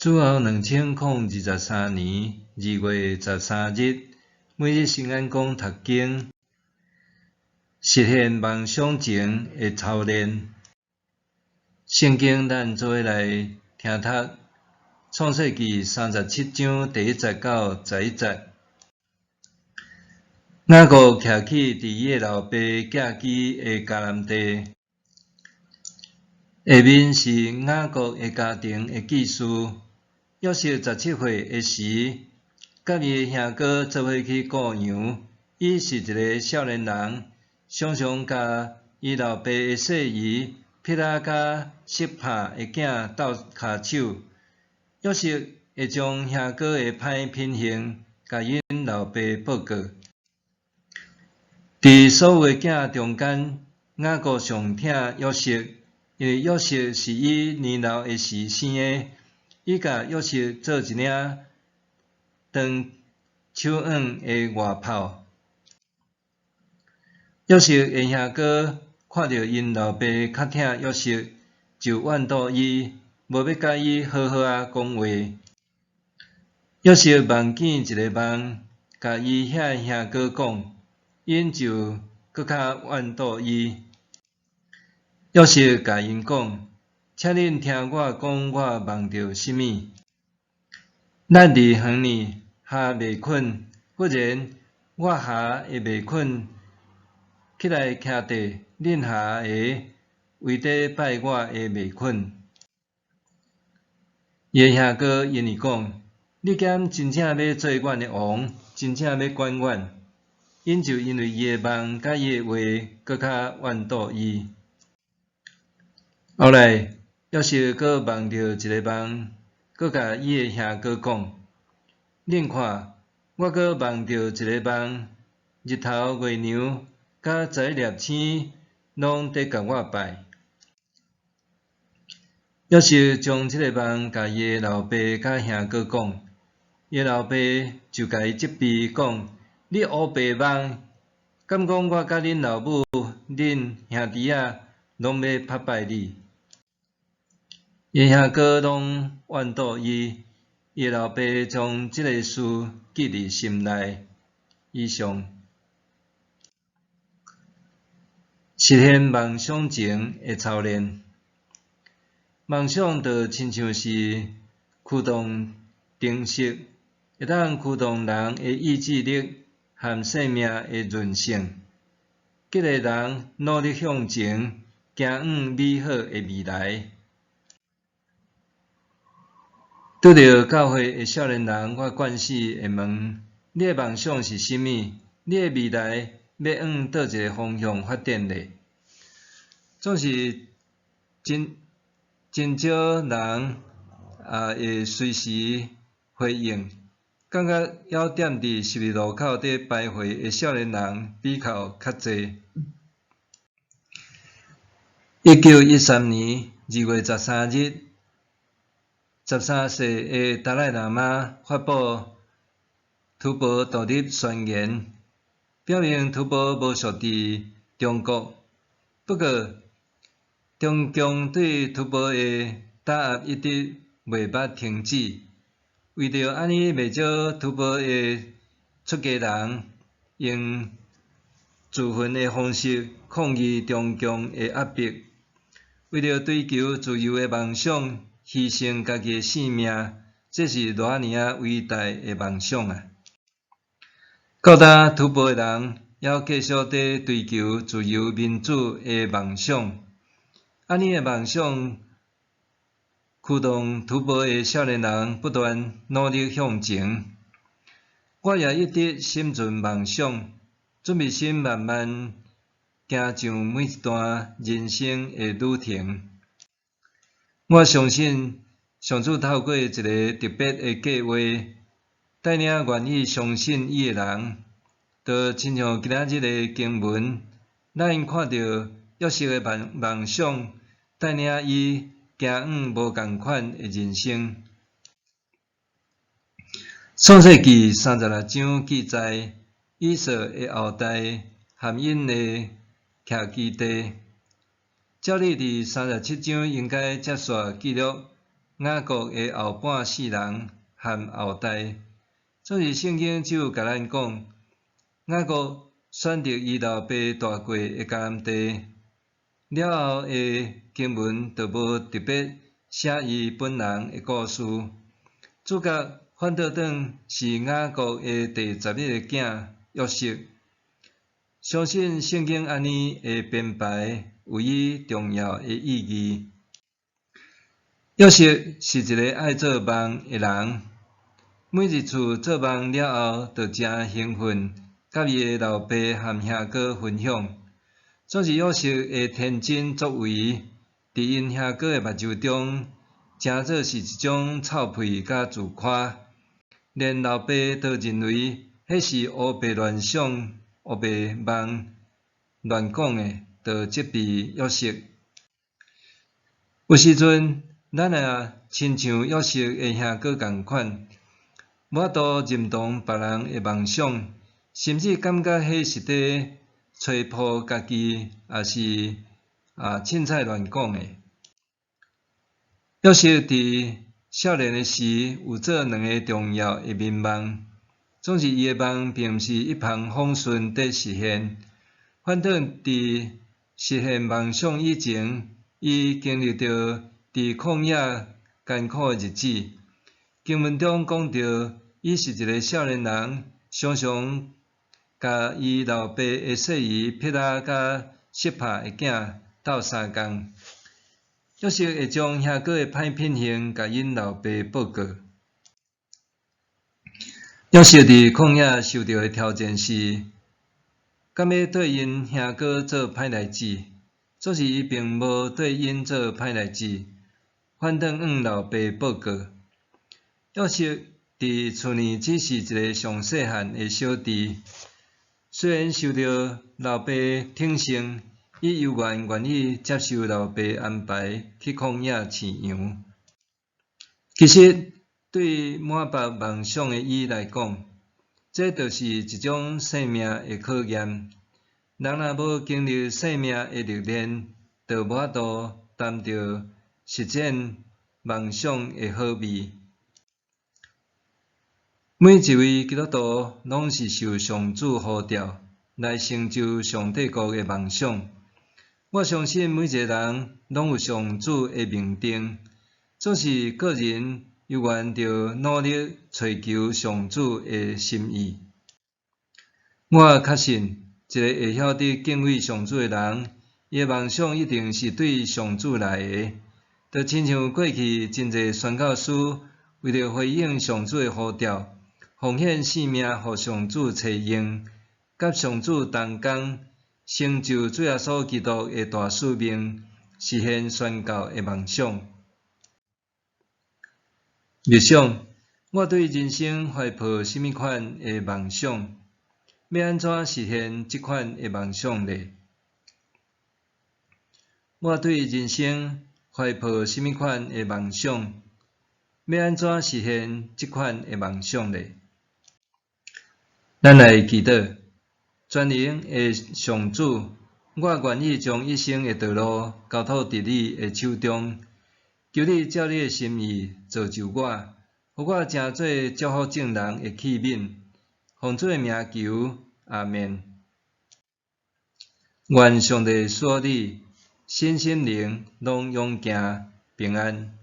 主後2023年2月13日，每日聖安講讀經，實現夢想前的操練。聖經咱做伙來聽讀創世記三十七章第一節到11節。雅各徛起佇伊的老爸寄居的迦南地。下面是雅各的家庭的記事。約瑟17歲的時，佮伊的兄哥做伙去顧羊。伊是一个少年人，常常共伊老爸的細姨毗哈佮悉帕的囝鬥跤手。約瑟會將兄哥的歹品行，共𪜶老爸報告。佇所有的囝中間，雅各上疼約瑟，因為約瑟是伊年老的時生的。伊共約瑟做一領長手腕的外袍。約瑟的兄哥看著𪜶老爸較疼約瑟，就怨妒伊，無欲佮伊好好仔講話。約瑟夢見一个夢，共伊遐兄哥講，𪜶就閣較怨妒伊。約瑟共𪜶講：請恁聽我講，我夢著啥物。咱佇園裡縖麥捆，忽然我縖的麥捆起來徛地，恁縖的圍佇拜我的麥捆。伊的兄哥𪜶伊講：你敢真正欲做阮的王，真正欲管阮？𪜶就因為伊的夢佮伊的話，閣較怨妒伊。後來，約瑟閣夢著一个夢，閣共伊的兄哥講：恁看，我閣夢著一个夢，日頭、月娘佮11粒星攏佇共我拜。約瑟將這个夢共伊的老爸佮兄哥講，伊的老爸就共伊責備講：你烏白夢，敢講我佮恁老母、恁兄弟仔攏欲拍拜你？伊兄哥攏怨妒伊，伊老爸將這个事記佇心內。以上，實現夢想前的操練。夢想就親像是驅動程式，會當驅動人的意志力和生命的韌性，激勵人努力向前，行往美好的未來。拄著教會的少年人，我慣勢會問：你的夢想是啥物？你的未來欲往佗一个方向發展咧？總是真真少人也會隨時回應，感覺猶踮佇十字路口佇徘徊的少年人比較較濟。1913年2月13日，13世的達賴喇嘛發布吐蕃獨立宣言，表明吐蕃無屬佇中國。不過，中共對吐蕃的打壓一直袂捌停止。為著按呢，袂少吐蕃的出家人用自焚的方式抗議中共的壓迫，為著追求自由的夢想，犧牲家己的性命，這是偌爾仔偉大的夢想啊！到今吐蕃的人猶繼續佇追求自由民主的夢想，按呢的夢想驅動吐蕃的少年人不斷努力向前。我也一直心存夢想，準備心慢慢行上每一段人生的旅程。我相信上主透過一個特別的計劃，帶領願意相信伊的人，就親像今仔日的經文，咱看著約瑟的夢夢想，帶領伊行往無仝款的人生。創世記36章記載，以掃的後代含𪜶的徛居地。照理佇37章應該接續記錄雅各的後半世人和後代。總是聖經只有共咱講，雅各選擇伊老爸蹛過的迦南地，了後的經文就無特別寫伊本人的故事。主角反倒轉是雅各的第11个囝約瑟。相信聖經按呢的編排有伊重要的意義。約瑟是一个愛做夢的人，每一次做夢了後，就誠興奮，佮伊的老爸和兄哥分享。總是約瑟的天真作為，佇𪜶兄哥的目睭中，誠做是一種臭屁佮自誇，連老爸都認為彼是烏白亂想、烏白夢亂講的，就責備約瑟。有時陣，咱也親像約瑟的兄哥仝款，無法度認同別人的夢想，甚至感覺彼是佇吹捧家己，抑是凊彩亂講的。約瑟佇少年的時有做兩个重要的眠夢，總是伊的夢並毋是一帆風順佇實現，反倒佇實現夢想以前，伊經歷著佇曠野艱苦的日子。經文中講著，伊是一个少年人，常常共伊老爸的細姨辟拉佮悉帕的囝鬥相共。約瑟會將兄哥的歹品行共𪜶老爸報告。約瑟佇曠野受著的挑戰是，敢欲對𪜶兄哥做歹代誌，總是伊並無對𪜶做歹代誌，反轉向老爸報告。約瑟佇厝內只是一个上細漢的小弟，雖然受著老爸寵幸，伊猶原願意接受老爸安排去曠野飼羊。其實，對滿腹夢想的伊來講，這就是一種生命的考驗。人若無經歷生命的歷練，就無法度擔著實踐夢想的好味。每一位基督徒攏是受上主呼召來成就上帝國的夢想。我相信每一个人攏有上主的命定，總是個人猶原著努力揣求上主的心意。我確信，一个會曉得敬畏上主的人，伊的夢想一定是對上主來的。就親像過去真濟宣教師為著回應上主的呼召，奉獻性命予上主揣用，佮上主同工，成就主耶穌基督的大使命，實現宣教的夢想。默想，我對人生懷抱啥物款的夢想？欲按怎實現這款的夢想呢？我對人生懷抱啥物款的夢想？欲按怎實現這款的夢想呢？咱來祈禱，全能的上主，我願意將一生的道路交託佇你的手中，求你照你的心意造就我，予我成做祝福眾人的器皿。奉主的名求，阿們。願上帝賜予你，身心靈攏勇健平安。